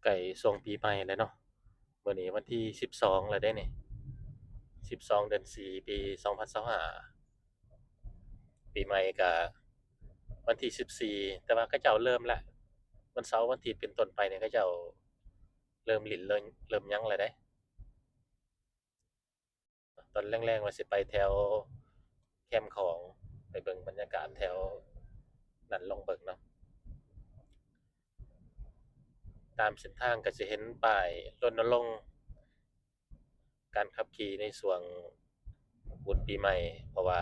ໃກ້ຊ່ວງປີໃໝ່ແລ້ວເນາະ. ມື້ນີ້ວັນທີສິບສອງແລ້ວເດ້ນີ້ ສິບສອງເດືອນສີ່ ປີສອງພັນຊາວຫ້າ ປີໃໝ່ກະວັນທີສິບສີ່ ແຕ່ວ່າເຂົາເຈົ້າເລີ່ມແລ້ວ ວັນເສົາວັນອາທິດເປັນຕົ້ນໄປນີ້ເຂົາເຈົ້າເລີ່ມຫຼິ້ນເລີ່ມ ເລີ່ມຫຍັງແລ້ວເດ້. ຕອນແລງໆວ່າຊິໄປແຖວແຄມຂອງ ໄປເບິ່ງບັນຍາກາດແຖວນັ້ນ ລອງເບິ່ງເນາະ. ຕາມເສັ້ນທາງກໍຊິເຫັນປ້າຍລົນນະລົງການຂັບຂີ່ໃນຊ່ວງບຸນປີໃໝ່ ເພາະວ່າ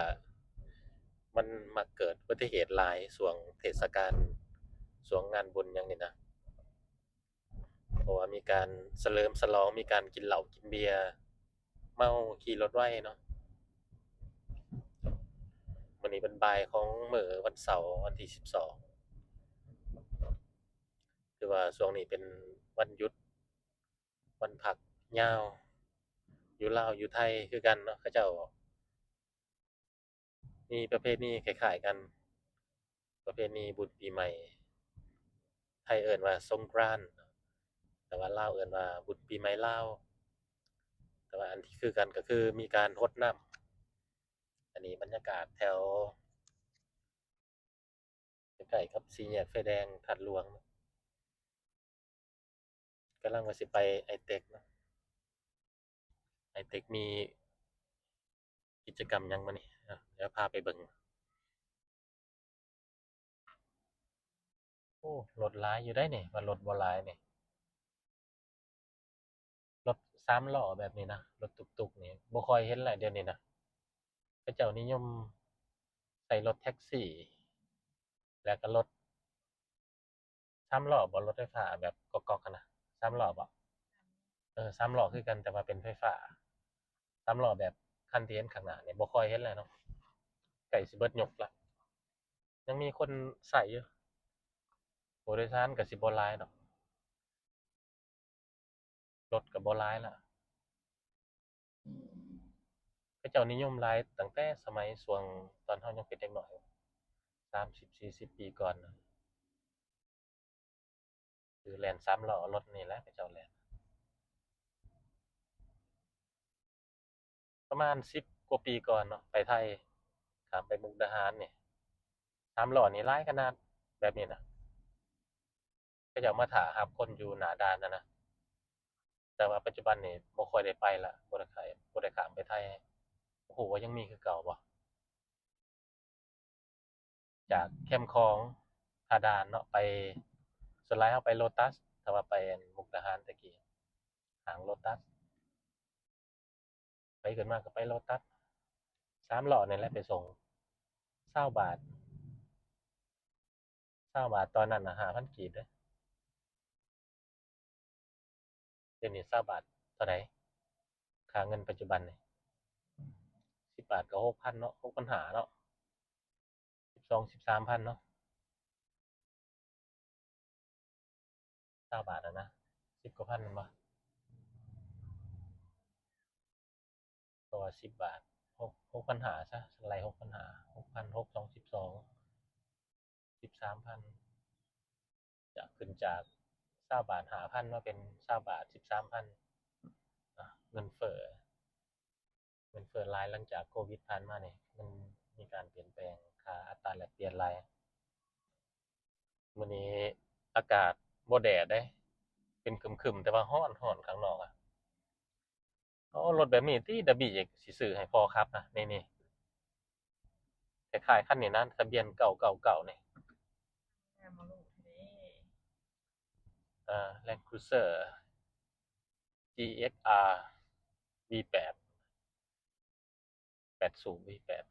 ມັນມັກເກີດອຸບັດຕິເຫດຫຼາຍຊ່ວງເທດສະການ ຊ່ວງງານບຸນຫຍັງນີ້ນະ. ເພາະວ່າມີການສະເຫຼີມສະຫຼອງ ມີການກິນເຫຼົ້າກິນເບຍ ເມົາຂີ່ລົດໄວເນາະ. ມື້ນີ້ເປັນບ່າຍຂອງມື້ວັນເສົາ ວັນທີສິບສອງ ຖືວ່າຊ່ວງນີ້ເປັນວັນຢຸດ ວັນພັກຍາວ ຢູ່ລາວຢູ່ໄທຄືກັນເນາະ ເຂົາເຈົ້າ ມີປະເພນີຄ້າຍໆກັນ ປະເພນີບຸນປີໃໝ່ ໄທເອີ້ນວ່າສົງກຣານ ແຕ່ວ່າລາວເອີ້ນວ່າບຸນປີໃໝ່ລາວ. ແຕ່ວ່າອັນທີ່ຄືກັນກໍຄືມີການຫົດນ້ຳ. ອັນນີ້ບັນຍາກາດແຖວ ໃກ້ໆກັບສີ່ແຍກໄຟແດງທາດຫຼວງ. ກຳລັງວ່າຊິໄປໄອເຕັກເນາະ ໄອເຕັກມີກິດຈະກຳຫຍັງມື້ນີ້ ດຽວພາໄປເບິ່ງ. ໂອ້ ລົດຫຼາຍຢູ່ໄດ໋ນີ້ ວ່າລົດບໍ່ຫຼາຍນີ້. ລົດສາມລໍ້ແບບນີ້ນະ ລົດຕຸກໆນີ້ບໍ່ຄ່ອຍເຫັນແລ້ວດຽວນີ້ນະ. ເຂົາເຈົ້ານິຍົມໃຊ້ລົດແທັກຊີ ແລ້ວກໍລົດສາມລໍ້ບໍ ລົດໄຟຟ້າແບບກ໋ອກໆຫັ້ນນະ ສາມລໍ້ບໍ? ເອີ ສາມລໍ້ຄືກັນ ແຕ່ວ່າເປັນໄຟຟ້າ. ສາມລໍ້ແບບຄັນທີ່ເຫັນຂ້າງໜ້ານີ້ບໍ່ຄ່ອຍເຫັນແລ້ວເນາະ ໃກ້ຊິເບິດຍຸກລະ. ຍັງມີຄົນໃຊ້ຢູ່ ຜູ້ໂດຍສານກໍຊິບໍ່ຫຼາຍດອກ. ລົດກໍບໍ່ຫຼາຍລະ ເຂົາເຈົ້ານິຍົມຫຼາຍຕັ້ງແຕ່ສະໄໝຊ່ວງຕອນເຮົາຍັງເປັນເດັກນ້ອຍ ສາມສິບສີ່ສິບປີກ່ອນນະ ຄືແລ່ນສາມລໍ້ລົດນີ້ແຫຼະ ເຂົາເຈົ້າແລ່ນ. ປະມານສິບກວ່າປີກ່ອນເນາະ ໄປໄທ ຂ້າມໄປມຸກດາຫານນີ້ ສາມລໍ້ນີ້ຫຼາຍຂະໜາດ ແບບນີ້ນະ ເຂົາເຈົ້າມາຖ້າຮັບຄົນຢູ່ໜ້າດ່ານຫັ້ນນະ. ແຕ່ວ່າປັດຈຸບັນນີ້ບໍ່ຄ່ອຍໄດ້ໄປລະ ບໍ່ໄດ້ຂ້າມ ບໍ່ໄດ້ຂ້າມໄປໄທ ບໍ່ຮູ້ວ່າຍັງມີຄືເກົ່າບໍ່. ຈາກແຄມຂອງ ທ່າດ່ານເນາະ ໄປ ສ່ວນຫຼາຍເຮົາໄປໂລຕັສ ຖ້າວ່າໄປອັນມຸກດາຫານແຕ່ກີ້ ຫ້າງໂລຕັສ ໄປຂຶ້ນມາກໍໄປໂລຕັສ ສາມລໍ້ນີ້ແຫຼະໄປສົ່ງ ຊາວບາດ ຊາວບາດຕອນນັ້ນນະ ຫ້າພັນກີບເດ້. ດຽວນີ້ຊາວບາດເທົ່າໃດ? ຄ່າເງິນປັດຈຸບັນນີ້ ສິບບາດກໍຫົກພັນເນາະ ຫົກພັນຫ້າເນາະ ສິບສອງ ສິບສາມພັນເນາະ ຊາວບາດຫັ້ນນະ ສິບກວ່າພັນແມ່ນບໍ່? ເພາະວ່າສິບບາດ ຫົກ ຫົກພັນຫ້າຊະ ຊັ້ນໄລ່ຫົກພັນຫ້າ ຫົກພັນ ຫົກສອງ ສິບສອງ ສິບສາມພັນ ຈະຂຶ້ນຈາກຊາວບາດຫ້າພັນມາເປັນຊາວບາດສິບສາມພັນ ອາ ເງິນເຟີ້ ເງິນເຟີ້ຫຼາຍ ຫຼັງຈາກໂຄວິດຜ່ານມານີ້ ມັນມີການປ່ຽນແປງ ຄ່າອັດຕາແລກປ່ຽນຫຼາຍ. ມື້ນີ້ອາກາດບໍ່ແດດເດ້ ເປັນຄຶມໆ ແຕ່ວ່າຮ້ອນໆ ຂ້າງນອກອະ. ເອົາລົດແບບນີ້ຕິ ດາບີ ຊິຊື້ໃຫ້ພໍ່ຂັບນະ ນີ້ໆ ຄ້າຍໆຄັນນີ້ນະ ທະບຽນເກົ້າເກົ້າເກົ້ານີ້ ງາມບໍ່ລູກນີ້ ເອີ ແລນຄຣູເຊີ ຈີເອັກອາ ວີແປດ ແປດສູບ ວີແປດ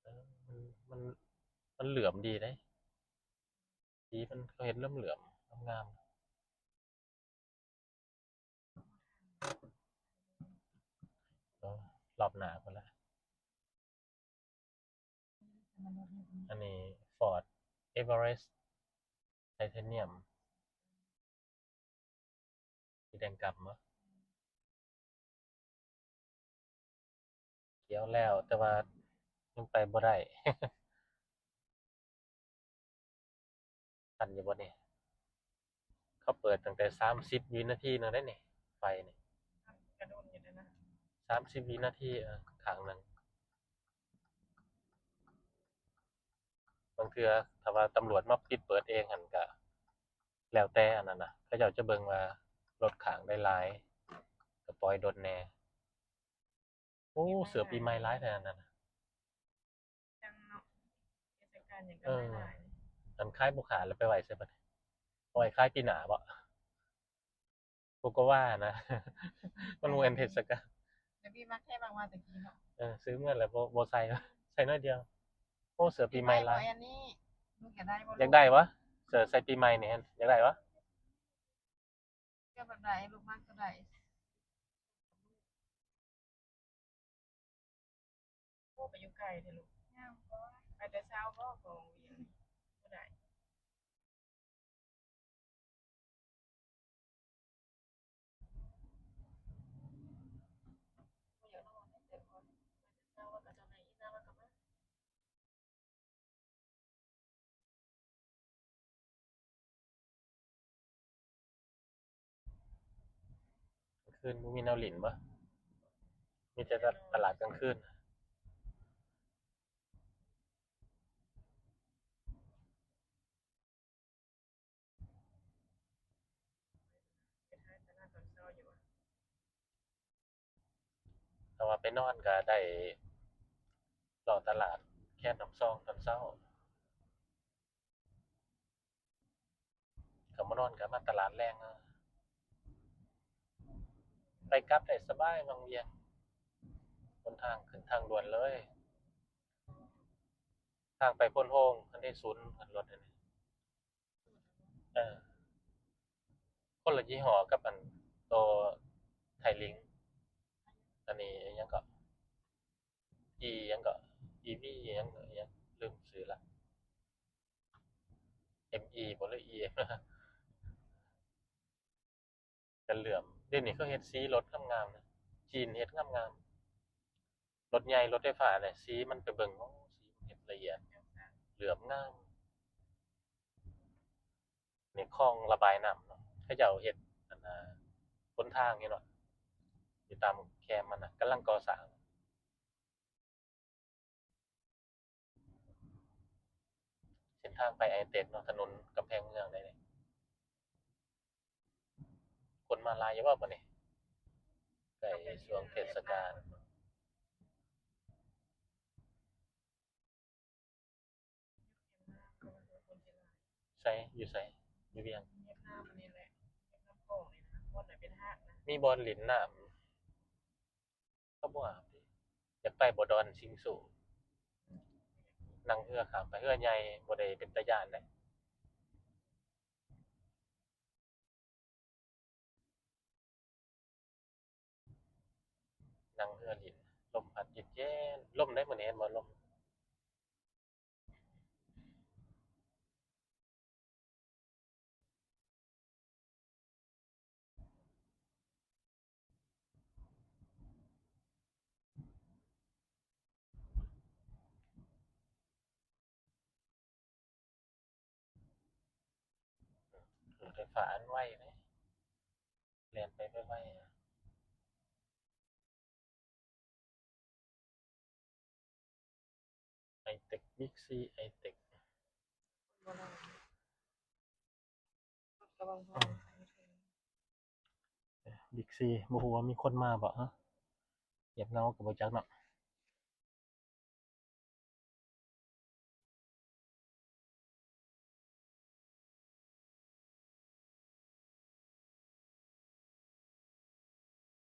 ເອີ ມັນ ມັນ ມັນເຫຼື້ອມດີເດ້ ສີມັນ ເຂົາເຮັດເຫຼື້ອມໆ ງາມໆ ເອີ ຮອບໜ້າພຸ້ນລະ. ອັນນີ້ຟອດເອເວີເຣສ ໄທເທນຽມ ສີແດງກ່ຳບໍ? ຂຽວແລ້ວ ແຕ່ວ່າຍັງໄປບໍ່ໄດ້. ທັນຢູ່ບໍ່ນີ້? ເຂ ເປີດຕັ້ງແຕ່ສາມສິບວິນາທີນັ້ນເດ້ນີ້ ໄຟນີ້ ກະດົນຢູ່ເດ້ນະ ສາມສິບວິນາທີ ເອີ ຂ້າງໜຶ່ງ. ບາງເທື່ອຖ້າວ່າຕຳຫຼວດມາປິດເປີດເອງຫັ້ນ ກະແລ້ວແຕ່ອັນນັ້ນນະ ເຂົາເຈົ້າຈະເບິ່ງວ່າລົດຄ້າງໄດ້ຫຼາຍ ກະປ່ອຍດົນແດ່. ໂອ້ ເສື້ອປີໃໝ່ຫຼາຍແທ້ອັນນັ້ນນະ ຈັ່ງເນາະ ເທດສະການຫຍັງກະຫຼາຍໆ ອັນຂາຍບໍ່ຂາດແລ້ວໄປໄວ້ໃສບັດນີ້? ເອົາໄວ້ຂາຍປີໜ້າບໍ? ບໍ່ກໍວ່ານະ ມັນບໍ່ແມ່ນເທດສະການ. ແຕ່ມີມັກແທ້ມັກວ່າແຕ່ກີ້ເນາະ ເອີ ຊື້ເມືອແລ້ວບໍ່ ບໍ່ໃສ່ ໃສ່ໜ້ອຍດຽວ. ໂອ້ ເສື້ອປີໃໝ່ຫຼາຍ ໃສ່ບໍ່ອັນນີ້ ລູກຢາກໄດ້ບໍ່? ຢາກໄດ້ຫວາ? ເສື້ອໃສ່ປີໃໝ່ນີ້ ຢາກໄດ້ຫວາ? ເລືອກແບບໃດ ລູກມັກໂຕໃດ? ໂອ້ ໄປຢູ່ໄກແທ້ລູກ ໄປແຕ່ເຊົ້າບໍ ຂອງວຽງນີ້ ບໍ່ໄດ້. ກາງຄືນບໍ່ມີແນວຫຼິ້ນບໍ? ມີແຕ່ຕະ ຕະຫຼາດກາງຄືນ. ຖ້າວ່າໄປນອນກະໄດ້ເລາະຕະຫຼາດແຄມນ້ຳຊອງຕອນເຊົ້າ. ຄັນບໍ່ນອນກະມາຕະຫຼາດແລງ ໄປກັບໄດ້ສະບາຍວັງວຽງ ຫົນທາງຂຶ້ນທາງດ່ວນເລີຍ ທາງໄປໂພນໂຮງ ອັນນີ້ສູນລົດອັນນີ້ ເອີ ຄົນລະຍີ່ຫໍ້ກັບອັນໂຕໄທລິງ ອັນນີ້ຫຍັງເກາະ ອີຫຍັງເກາະ ອີວີຫຍັງເກາະ ຫຍັງ ລືມຊື່ລະ ເອັມອີບໍ ຫຼື ອີເອັມ ກະເຫຼື້ອມ. ດຽວນີ້ເຂົາເຮັດສີລົດງາມໆນະ ຈີນເຮັດງາມໆ ລົດໃຫຍ່ລົດໄຟຟ້ານີ້ ສີມັນໄປເບິ່ງ ໂອ້ ສີມັນເຮັດລະອຽດ ເຫຼື້ອມງາມ. ນີ້ຄອງລະບາຍນ້ຳເນາະ ເຂົາເຈົ້າເຮັດອັນນາ ຫົນທາງນີ້ເນາະ ຢູ່ຕາມແຄມມັນນະ ກຳລັງກໍ່ສ້າງ. ເສັ້ນທາງໄປໄອເຕັກເນາະ ຖະໜົນກຳແພງເມືອງໃດນີ້ ຄົນມາຫຼາຍຢູ່ບໍ່ບັດນີ້ ໃກ້ຊ່ວງເທດສະການ. ໃສ ຢູ່ໃສ ຢູ່ວຽງ ມີບ່ອນຫຼິ້ນນ້ຳ ເຂົາບໍ່ອາບເດ ຢາກໄປບໍ່ ດອນຊິງໂສ ນັ່ງເຮືອຂ້າມໄປ ເຮືອໃຫຍ່ ບໍ່ໄດ້ເປັນຕາຢ້ານໃດ. ນັ່ງເຮືອຫຼິ້ນ ລົມພັດເຢັນໆ ລົມໃດມື້ນີ້ ເຫັນບໍ່ ລົມ. ລົດໄຟຟ້າອັນໄວເດ້ ແລ່ນໄປໄວໆ. ໄອເຕັກ ບິກຊີ ໄອເຕັກ ບິກຊີ ບໍ່ຮູ້ວ່າມີຄົນມາບໍ່ ຫະ ງຽບເຫງົາກະບໍ່ຈັກເນາະ.